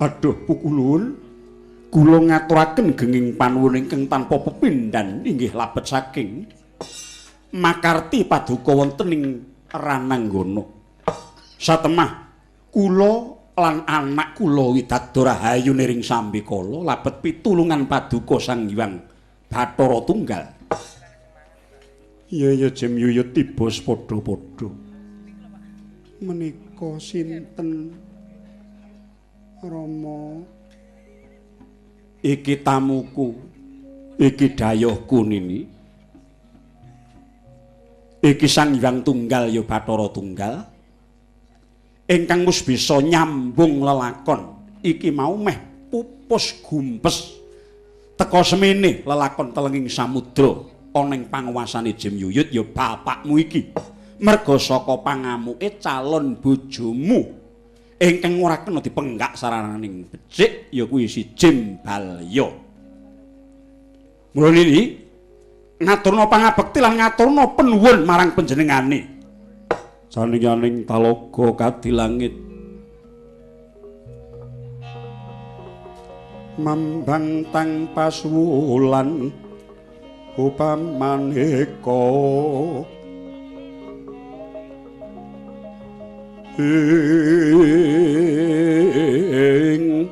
Aduh pukulun, kula ngaturaken genging panuwun ingkang tanpa pepindhan inggih labet saking makarti paduka wonten ing Rananggana. Satemah kula lan anak kula Widagda Rahayu niring sambikala labet pitulungan paduka Sang Hyang Bathara Tunggal. Iya ya Jem Yuyut tiba padha-padha. Menika sinten Rama? Iki tamuku, iki dayohku nini. Iki Sang Hyang Tunggal ya Bathara Tunggal ingkang wis bisa nyambung lelakon. Iki mau meh pupus gumpes teka semene lelakon telenging samudra ana ing panguwasane Jem Yuyut ya bapakmu iki. Merga saka pangamuke calon bojomu ingkang ora kena dipenggak sarananing becik ya kuwi si Jem Balya. Mula nini ngaturna pangabekti lan ngaturna penuwun marang panjenengane. Saninganing talaga kadilangit mambang tang pasuwulan upamaneka ing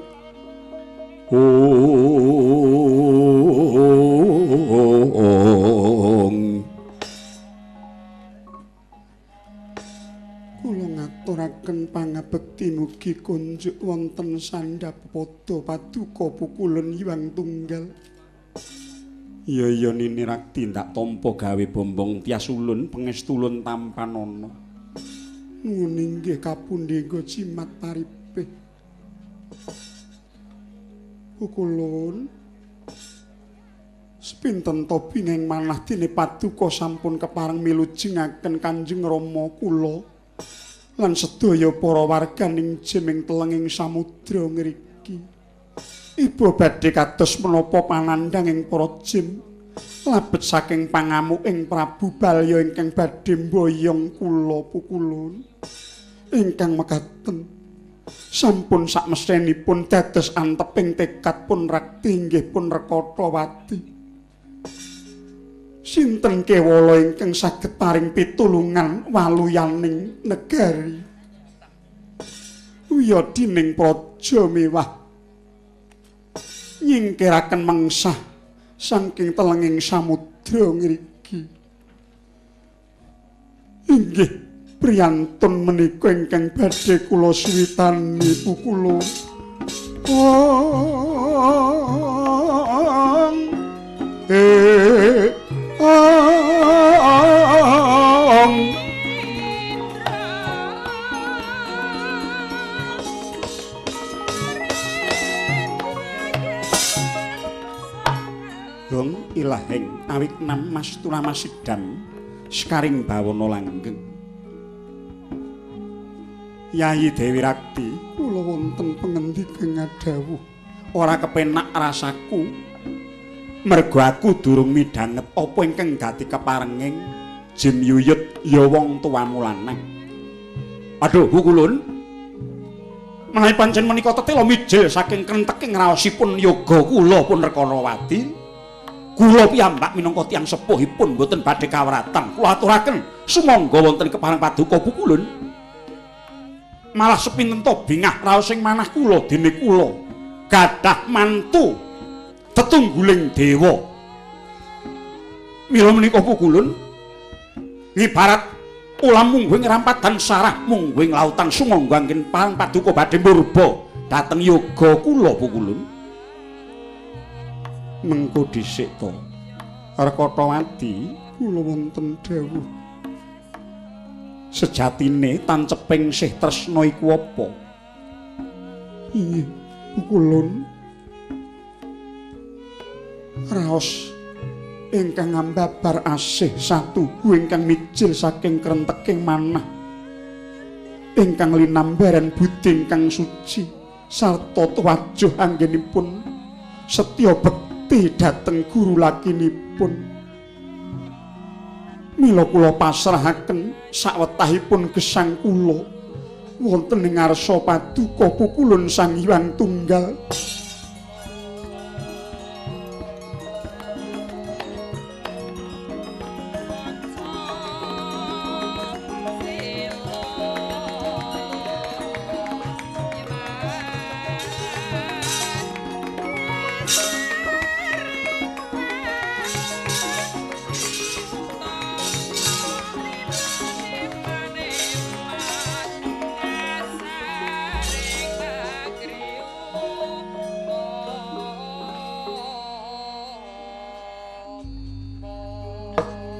ong. Kula ngaturaken pangabekti mugi kunjuk wonten sandhap pada paduka pukulun Hyang Tunggal. Iya iya Nini Rakti ndak tampa gawe bombong tias ulun pengestulun tampanana. Nuwun inggih kapundhengga jimat paripih. Pukulun sepinten to bingeng manah dene paduka sampun kepareng milujengaken Kanjeng Rama kula lan sedaya para warganing Jeming telenging samudra ngriki. Ibu badhe kados menapa panandhang ing para jim labet saking pangamuking Prabu Balya ingkang badhe mboyong kula pukulun ingkang mekaten sampun sakmesenipun dados anteping tekad pun Rakti inggih pun Rekatawati. Sinten kewala ingkang saged paring pitulungan waluyaning negari wiyadining praja mewah nyingkiraken mengsah saking telenging samudra ngriki. Inggih priyantun menika ingkang badhe kula suwitani pukulun. Ong Gong ilaheng awik nam mas tunamasidam sekaring bawana langgeng. Yayi Dewi Rakti, kula wonten pengendika ngadhawuh ora kepenak rasaku mergo aku durung midhanget apa ingkang dadi keparenging Jem Yuyut ya wong tuamu lanang. Aduh pukulun, menawi pancen menika tetela mijil saking krenteking raosipun yoga kula pun Rekanawati. Kula piyambak minangka tiyang sepuhipun mboten badhe kawratan. Kula aturaken sumangga wonten kepareng paduka pukulun. Malah sepinten to bingah raos ing manah kula dene kula gadah mantu tetungguling dewa. Mila menika pukulun ngibarat ulam mungguing rampadan sarah mungguing lautan sumangga anggen pareng paduka badhe murba dhateng yoga kula pukulun. Mengko dhisik to Rekatawati, kula wonten dawuh sejatine tanceping sih tresna iku apa? Inggih pukulun, raos ingkang ngambabar asih satuhu ingkang mijil saking krenteking manah ingkang linambaran budi ingkang suci sarta tuwajuh anggenipun setya bekti dhateng guru lakinipun. Mila kula pasrahaken sawetahipun gesang kula Wonten ing ngarsa paduka pukulun Sang Hyang Tunggal.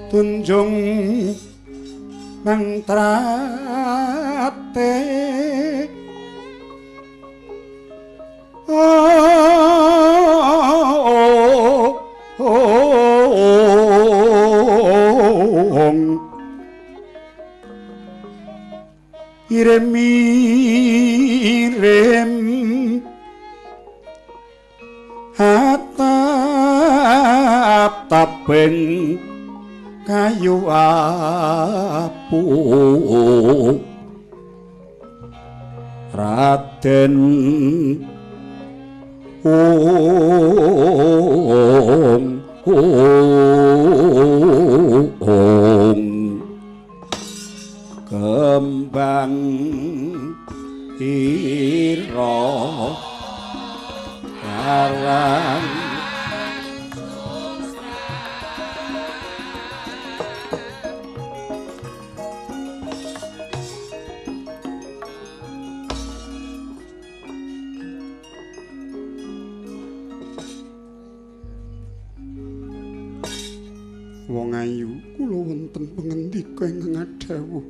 Tunjung mantrate irem irem atap tapen kayu apu Raden Ong Ong kembang ira karang. Wong ayu, kula wonten pangendika ingkang adhawuh.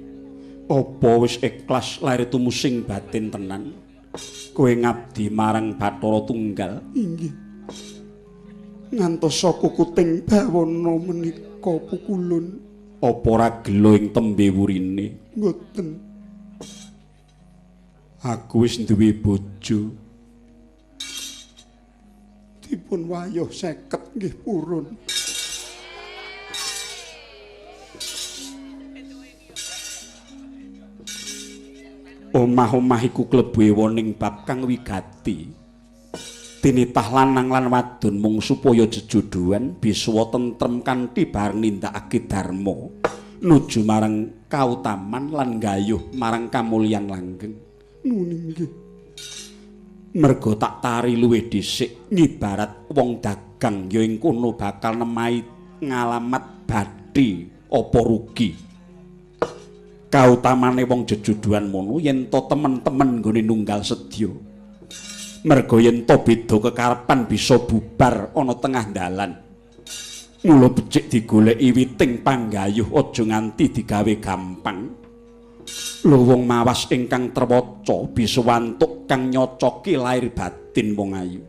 Apa wis ikhlas lair tumusing batin tenan? Kowe ngabdi marang Bathara Tunggal? Inggih. Ngantos kukuting bawana menika pukulun. Apa ora gelo ing tembe wurine? Mboten. Aku wis duwe bojo. Dipun wayuh 50 nggih purun. Omah-omah iku klebu ewoning bab kang wigati. Tinitah lanang lan wadon mung supaya jejodhoan bisa tentrem kanthi bareng nindakake dharma nuju marang kautaman lan gayuh marang kamulyan langgeng. Nun inggih. Merga tak tari luwih dhisik ngibarat wong dagang ya ing kono bakal nemahi ngalamat bathi apa rugi. Kautamane wong jejodhoan mono yen to temen-temen nggone nunggal sedya. Merga yen to beda kekarepan bisa bubar ana tengah dalan. Mula becik digoleki witing panggayuh aja nganti digawe gampang. Lho wong mawas ingkang trewaca bisa wantuk kang nyocoki lahir batin wong ayu.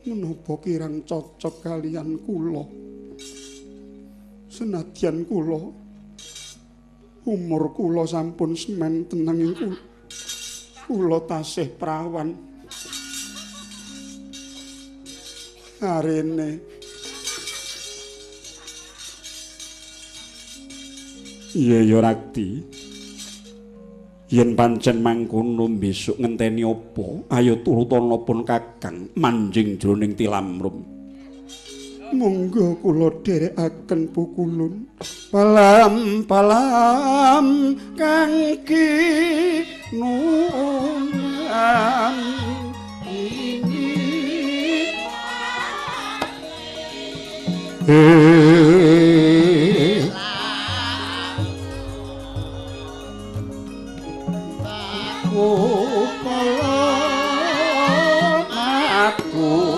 Menapa kirang cocok kalian kula? Senadyan kula umur kula sampun sementen nanging kula tasih prawan. Arene iya ya Rakti, yen pancen mangkono besok ngenteni apa? Ayo turutana pun Kakang manjing jroning tilamrum. Monggo kula dherekaken pukulun. Palam-palam kang kinunan ini. Oh, palam aku.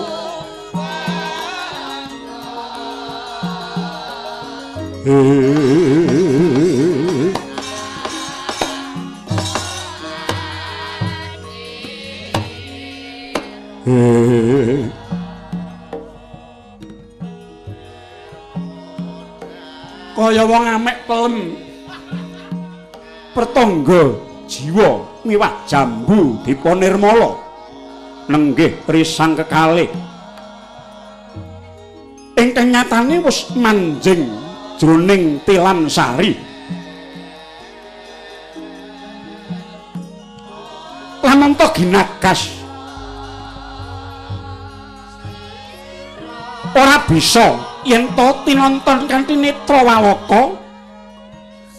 Kaya wong amek pelem pertangga jiwa miwah jambu dipa nirmala nenggih risang kekalih ingkang nyatane wis manjing jroning tilam sari. Panonto ginagas. Ora bisa yen to tinonton kanthi netra waloka,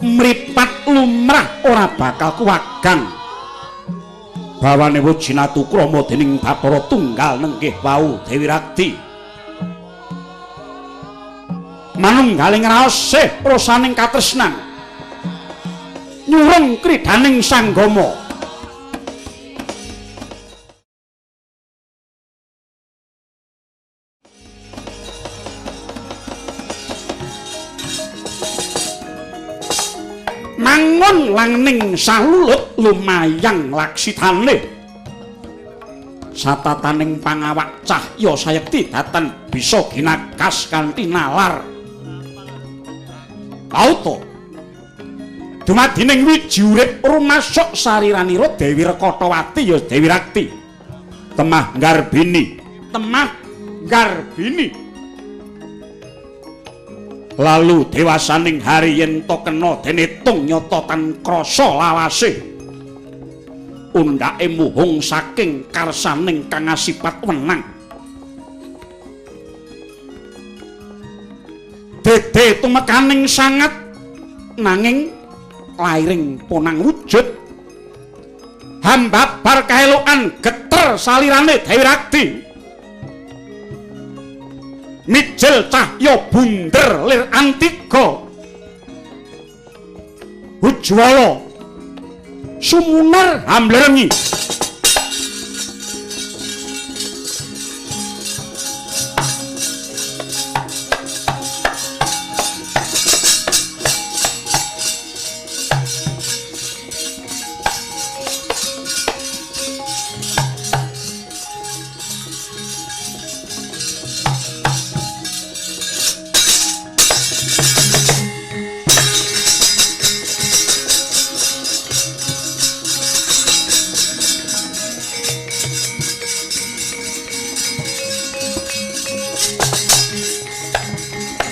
mripat lumrah ora bakal kuwagang. Bawane Wujinatukrama dening Bathara Tunggal nenggih wau Dewi Rakti. Manunggaling raose rasaning katresnan. Nyurung kridaning sanggama. Mangun langning salulut lumayang laksitane. Satataning pangawak cahya sayekti datan bisa ginagas kanthi nalar. Pauta dumadining wiji urip rumasuk sariranira Dewi Rekatawati ya Dewi Rakti. Temah Garbini, temah Garbini. Lalu dewasaning hari yen to kena dene tung nyata tan krasa lawase. Undhake muhung saking karsaning kang asipat wenang. Dede tumekaning sangat nanging lairing ponang wujud. Hambabar kaelokan geter salirane Dewi Rakti. Mijil cahya bunder lir antiga. Ujwala sumunar hamlerengi.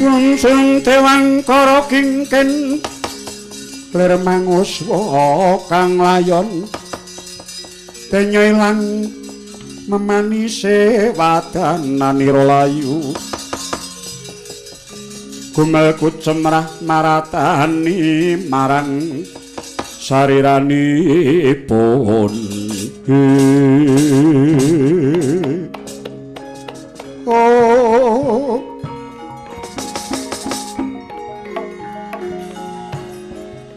Wungsung dewangkara kingkin lir manguswa kang layon denya ilang memanise wadananira layu gumel kucemrah maratani marang sariranipun. Oh,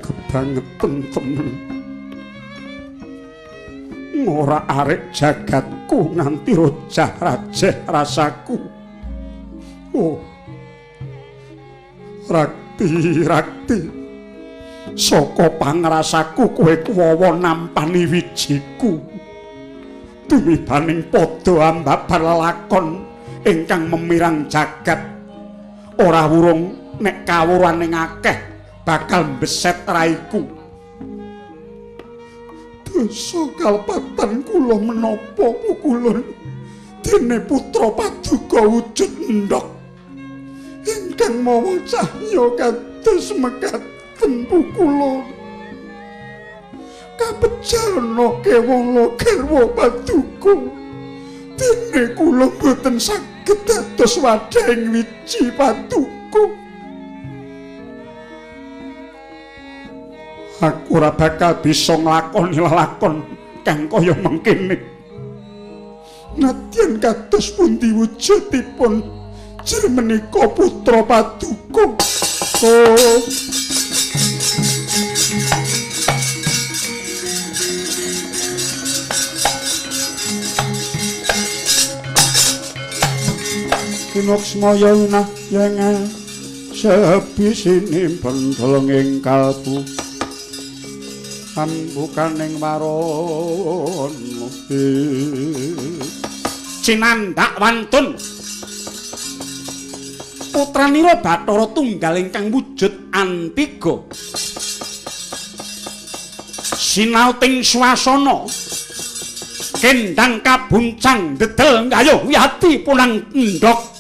kebangetan temen ngora arek jagatku nganti rojah rajeh rasaku. Oh, Rakti, Rakti, saka pangrasaku kowe kuwawa nampani wijiku tumibaning padha ambabar lelakon ingkang memirang jagat. Ora wurung nek kawuraning akeh bakal mbeset raiku. Dosa kalpatan kula menapa pukulun dene putra paduka wujud endhog ingkang mawa cahya kados mekaten pukulun. Kapejana kewala garwa paduka dene kula boten saged dados wadhahing wiji paduka. Aku ora bakal bisa nglakoni lelakon kang kaya mengkene. Nadyan kados pundi wujudipun jir menika putra paduka. Oh. Kinuksmaya winah yenga sepi sinimpen delenging kalbu ambukaning waron cinandak wantun putranira Bathara Tunggal ingkang wujud antiga sinauting swasana kendang kabuncang dedel gayuh wiyati punang endhog.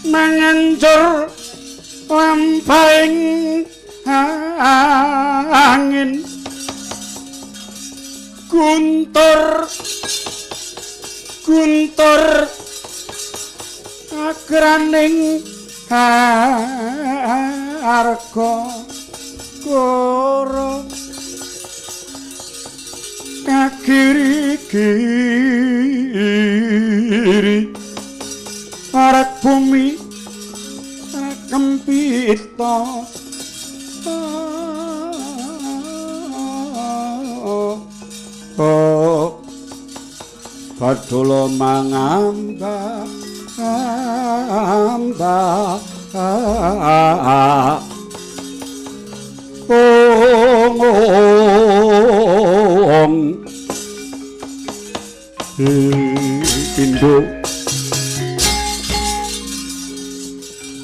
Manganjur lampahing angin guntur guntur agraning harga koro kagiri giri arek bumi kempita Badola mangamba amba ong ong pindho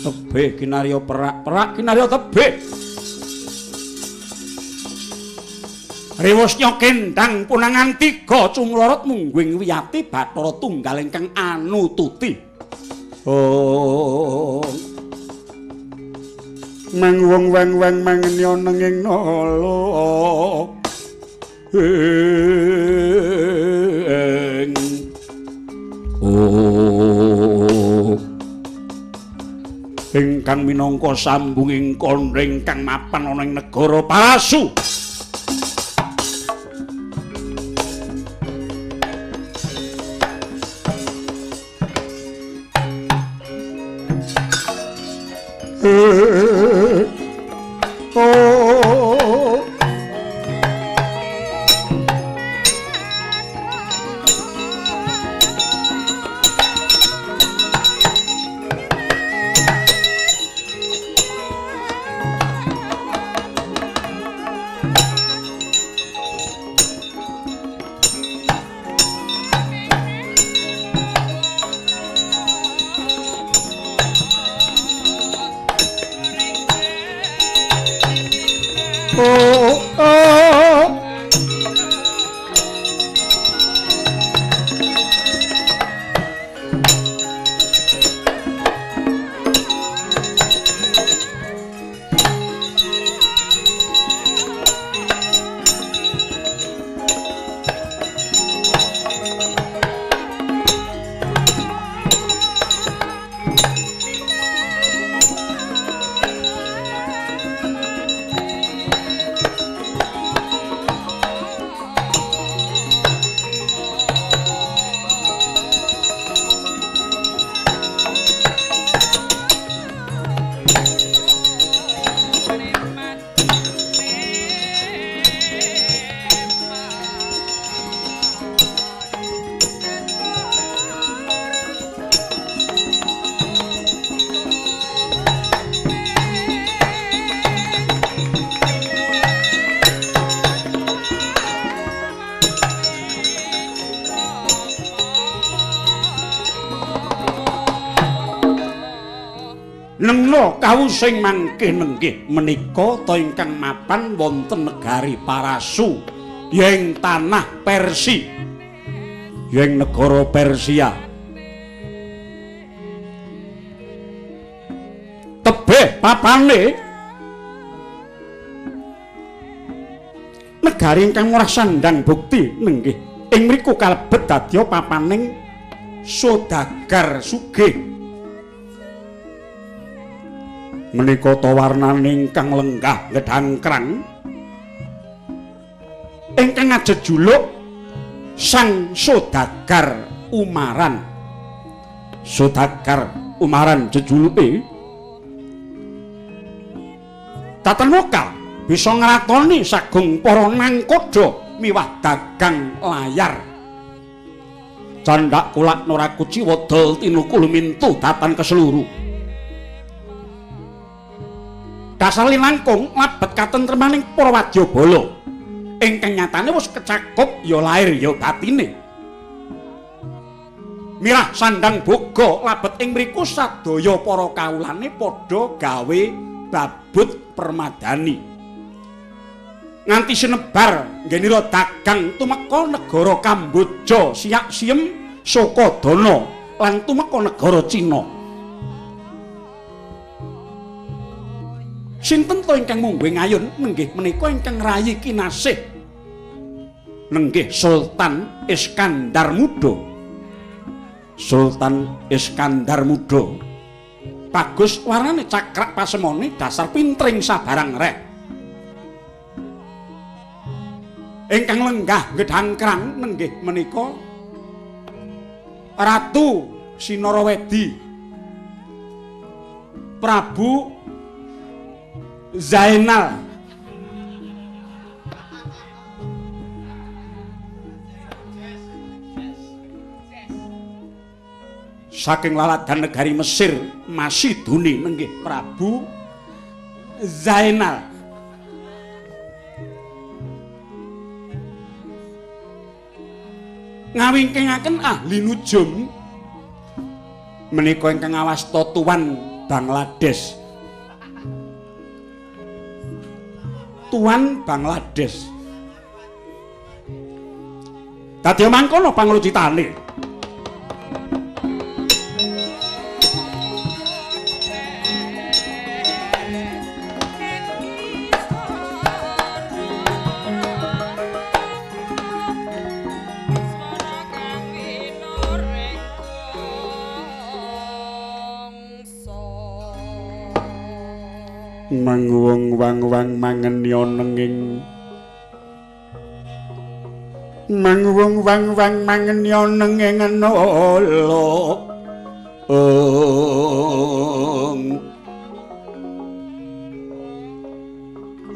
tebih kinarya perak-perak kinarya tebih rewosnya kendang punangan tiga cumlorot mungguing wiyati bathara tunggal ingkang anututi. Oh meng wong weng weng mengenya nenging nala ing oh ingkang minangka sambunging kandha ingkang mapan ana ing negara Parasu. Oh Nengno kawusing mangke nenggih menika ta ingkang mapan wonten negari Parasu ing tanah Persi ing negara Persia. Tebih papane negari ingkang murah sandang bukti nenggih ing mriku kalebet dadya papaning saudagar sugih. Menika ta warnane ingkang lenggah gedhangkrang ingkang ngajejuluk Sang Saudagar Umaran. Saudagar Umaran jejuluke tatan lokal bisa ngratoni sagung para nangkoda miwah dagang layar. Candhak kulak nora kuciwa dol tinukul mintu datan keseluruh. Dasar linangkung labet katentremaning para wadyabala ingkang nyatane wis kecakup ya lair ya batine. Mirah sandang boga labet ing mriku sadaya para kawulane padha gawe babut permadani. Nganti sinebar nggenira dagang tumeka negara Kamboja, Siak Siem, Sukodana lan tumeka negara Cina. Sinten to ingkang mungguh ngayun nenggih menika ingkang rayi kinasih nenggih Sultan Iskandar Muda. Sultan Iskandar Muda bagus warnane cakrak pasemone dasar pintring sabarang rek. Ingkang lenggah gedhangkrang nenggih menika Ratu Sinarawedi Prabu Zainal. Saking laladan negari Mesir Masiduni nenggih Prabu Zainal. Ngawingkingaken ahli nujum menika ingkang ngawasta Tuan Bangladesh. Tuan Bangladesh. Dadi mangkono panglucitane. Manguwung wang-wang mangeni nenging manguwung wang-wang mangeni nenging nolo ong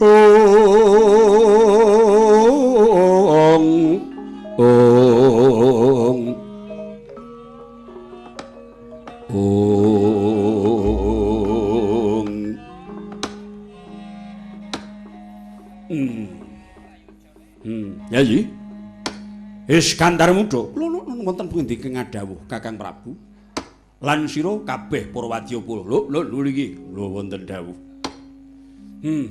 ong ong ong. Yayi Iskandar Muda lho wonten pundi ingkang ngadhawuh Kakang Prabu lan sira kabeh para wadyabala lho lho iki lho wonten dawuh.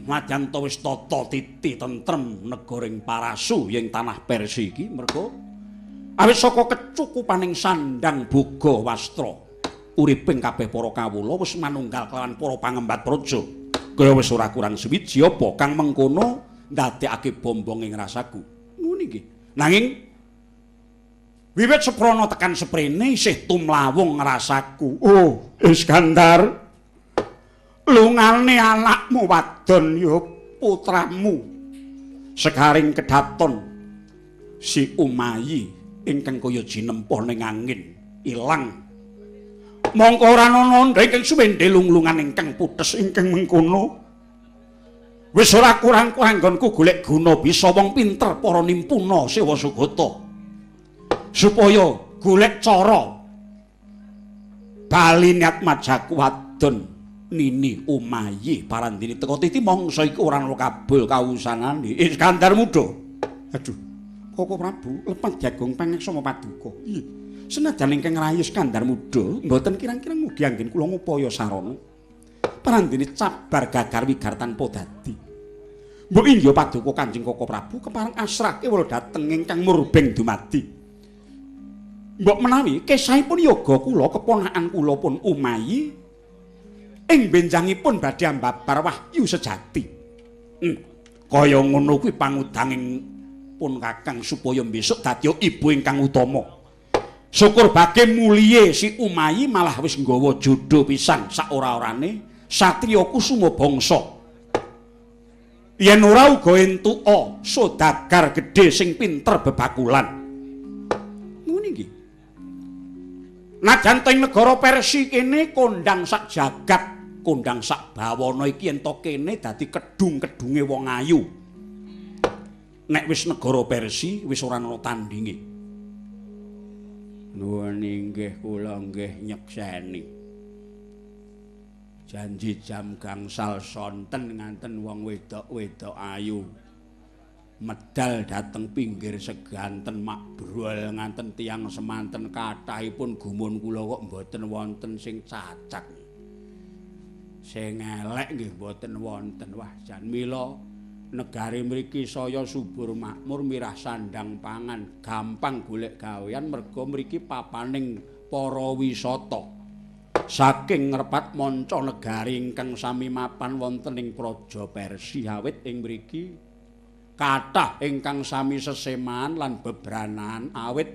Nadyan ta wis tata titi tentrem negaring Parasu ing tanah Persia iki merga awit saka kecukupaning sandang boga wastra uriping kabeh para kawula wis manunggal kelawan para pangembat praja kaya wis ora kurang suwiji apa kang mengkono ndadekake bombong ing rasaku. Ngono iki. Nanging wiwit seprana tekan seprene isih tumlawung rasaku. Oh, Iskandar. Lungane anakmu wadon ya putramu. Sekaring kedaton si Umayi ingkang kaya jinempoh ning angin ilang. Mongko ora ana nandha ingkang suwendhe lunglungan ingkang puthes ingkang mengkono. Wis ora kurang-kurang nggonku golek guna bisa wong pinter para nimpuna sewa sugata. Supaya golek cara bali niat majaku wadon Nini Umayi parandini teka titi mangsa iku ora ana kabul kawusanane Iskandar Muda. Aduh, Koko Prabu lepat jagung pangaksama paduka. Iya. Senajan ingkang rayi Iskandar Muda mboten kirang-kirang mugi anggen kula ngupaya sarana. Parandene cabar gagar wigar tanpa dadi. Mbok inggih paduka Kanjeng Koko Prabu kepareng asrah kewala dhateng ingkang murbeng dumadi. Mbok menawi kesahipun yoga kula keponakan kula pun Umayi ing benjangipun badhe ambabar wahyu sejati. Kaya ngono kuwi pangudanging pun Kakang supaya besok dadi ibu ingkang utama. Syukur bage muliye si Umayi malah wis nggawa jodho pisan sak ora-orane satriya kusuma bangsa. Yen ora uga entuka sodagar gedhe sing pinter bebakulan. Ngono iki. Najan teng negara Persia kene kondang sak jagat, kondang sak bawana iki yen to kene dadi kedung-kedunge wong ayu. Nek wis negara Persia wis ora ana tandinge. Nuwun inggih kula nggih nyekseni. Janji jam gangsal sonten nganten wong wedok-wedok ayu. Medal dateng pinggir seganten makbrol nganten tiyang semanten kathahipun gumun kula kok mboten wonten sing cacat. Sing elek nggih mboten wonten. Wah, jan mila negari mriki saya subur makmur mirah sandang pangan, gampang golek gawean merga mriki papaning para wisata. Saking ngrepat manca negari ingkang sami mapan wonten ing Praja Persia awit ing mriki kathah ingkang sami seseman lan bebranan awit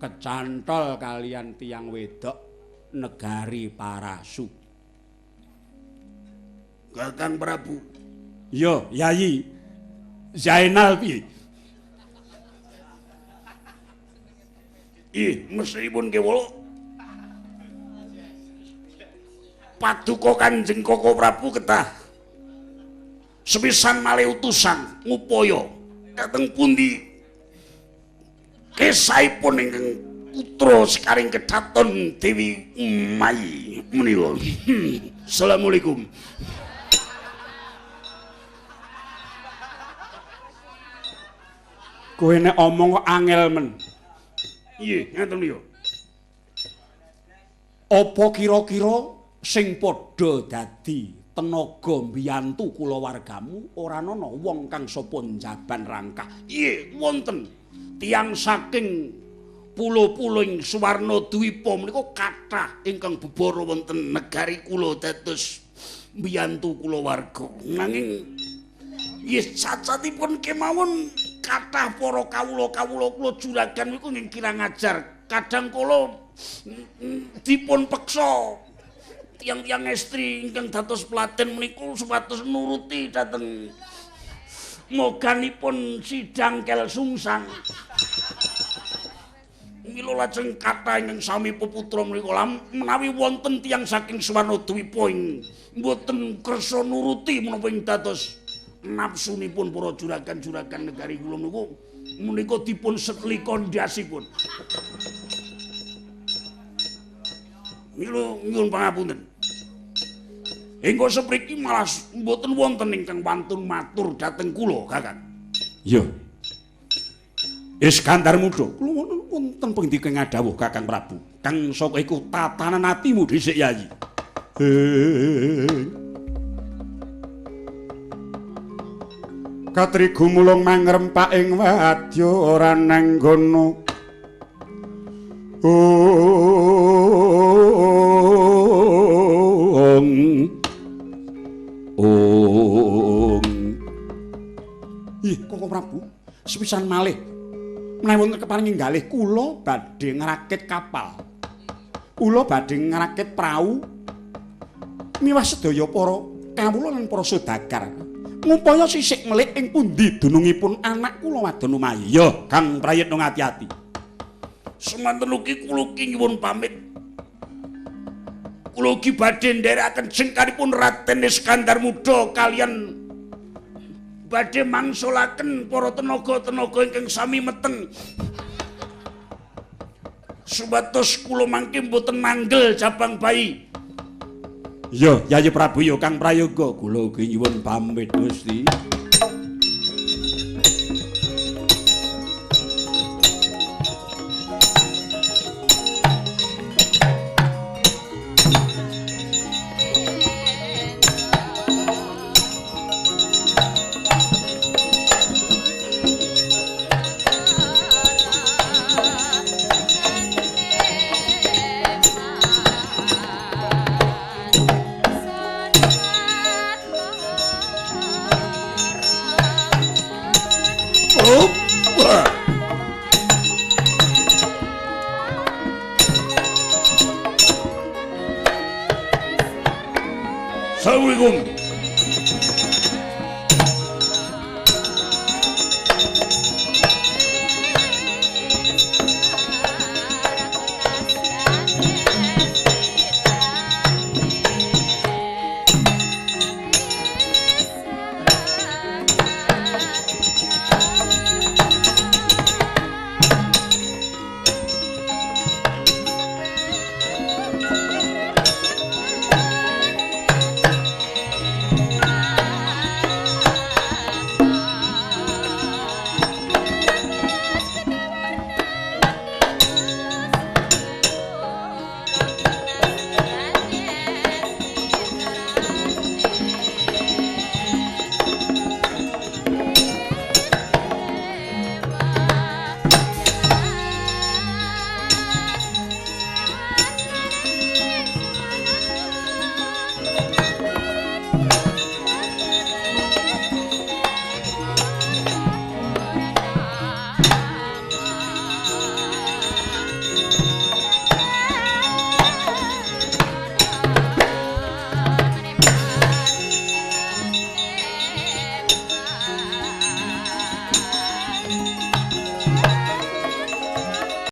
kecantol kalian tiyang wedok negari Parasu. Kakang Prabu. Yo, Yayi Zainal piye? Ih, mesthipun kewala. Paduka Kanjeng Koko Prabu ketah sepisan malih utusan ngupaya dhateng pundi kesaipun ingkang putra sekaring kedaton Dewi Umayi menika. Assalamualaikum. Kowe nek omong kok angel men. Nggih, ngaten yo. Apa kira-kira sing padha dadi tenaga mbiyantu kulawargamu ora ana wong kang sapa njaban rangkah? Nggih, wonten tiyang saking pulo-pulo ing Suwarna Dwipa menika kathah ingkang bebara wonten negari kula dados mbiyantu kulawarga. Nanging nggih cacatipun kemawon kathah para kawula-kawula kula juragan niku nggih kirang ajar. Kadang kala dipun peksa tiyang-tiyang estri ingkang dados pelaten menika supados nuruti dhateng moganipun sidang kel sungsang. Mila lajeng kathah ingkang sami peputra menika menawi wonten tiyang saking Suwarna Dwipa ing mboten kersa nuruti menapa ing dados nafsunipun para juragan-juragan negari kula niku menika dipun setli kondasipun. Mila nyuwun pangapunten. Hingga sepriki malah mboten wonten ingkang wantun matur dhateng kula, Kakang. Iya. Iskandar Muda, kula wonten pengendika ngadhawuh Kakang Prabu. Kang saka iku tatanan atimu dhisik, Yayi. Katri gumulung mangrempak ing wadya ora nanggono. Ong ong. Ih, Koko Prabu, sepisan malih menawi wonten keparing galih kula badhe ngrakit kapal. Kula badhe ngrakit prau miwah sedaya para kawula lan para saudagar. Ngupaya sisik melik ing pundi dunungipun anak kula wadon Umayi. Ya, Kang Prayitno ngati-ati. Semanten ugi kula ugi nyuwun pamit. Kula ugi badhe nderekaken jengkaripun Raden Iskandar Muda kalian badhe mangsulaken para tenaga-tenaga ingkang sami meteng. Supados kula mangke mboten manggel jabang bayi. Ya, Yayi Prabu ya Kang Prayoga, kula ugi nyuwun pamit Gusti. Assalamualaikum.